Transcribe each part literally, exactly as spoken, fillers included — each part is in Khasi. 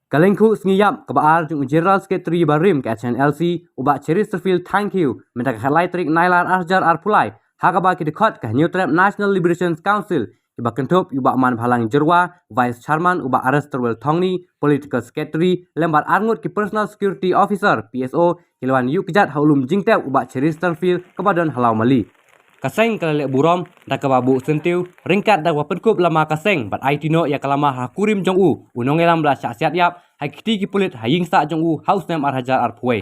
Ka lyngkhuh sngi ïap kaba ar jong u General Secretary barim ka H N L C, u Bah Cheristerfield Thangkhiew, mynta ka khatlai tarik Nailar arhajar arphew lai, ha kaba ki dkhot ka Hynñiewtrep National Liberation Council, kiba kynthup ïa u Bah Manbhalang Jyrwa, Vice Chairman, u Bah Aresterwell Thongni, Political Secretary, lem bad arngut ki Personal Security Officer, P S O, ki la wan ïuh kjat ha u lum jingtep u Bah Cheristerfield kaba don ha Lawmali. Ka seng ka la leh burom da kaba buh syntiew ryngkat da kaba pynkup lama ka seng bad aiti noh ïa ka lama ha kurim jong u, u nongïalam ba la shah siat ïap ha ki kti ki pulit ha ïing sah jong u ha u snem arhajar arphew wei.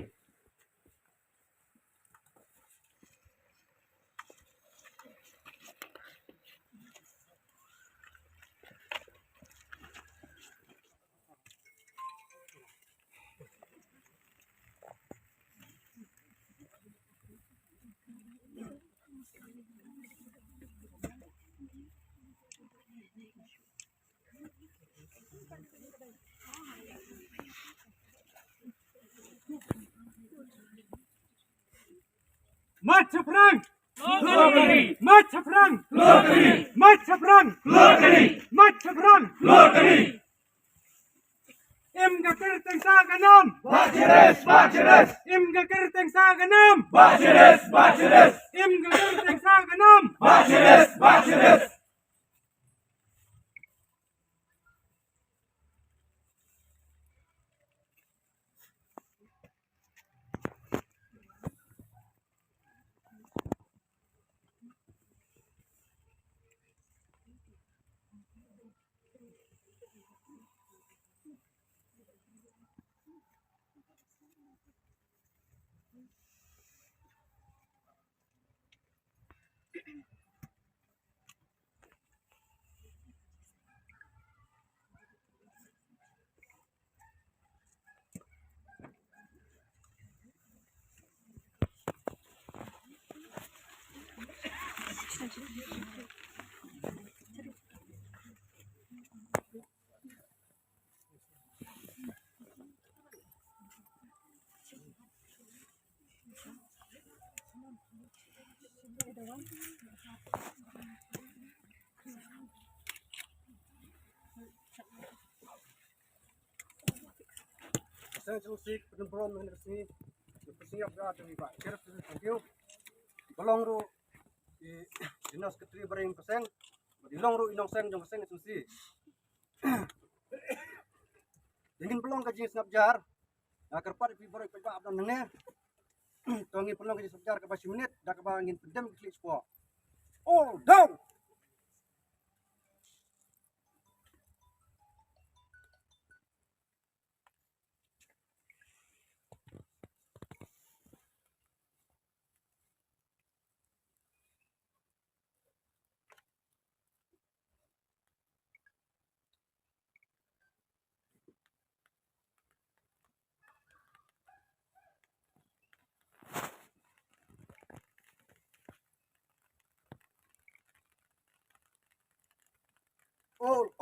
Mat shaphrang! Mat shaphrang! Mat shaphrang! Mat shaphrang! Im ka kyrteng sah ka nam! Ba Cheristerfield! Ba Cheristerfield! Im ka kyrteng sah ka nam! Ba Cheristerfield! Ba Cheristerfield! Im ka kyrteng sah ka nam! Ba Cheristerfield! Ba Cheristerfield! Seng sung sik pynbron ngan kasi. Kasi ap ga tu ba. Kira tu thank you. Balong ru i dinas ketri baring paseng. Di long ru i nong seng jong seng sung si. Dingin balong ka jing sngap jar. Kyrpad pi boroi pynbah abdon nang ne. To ngin pynlong ka jingsajar kaba shi minit da kaba ngin pyndem ki klik spo. All down. All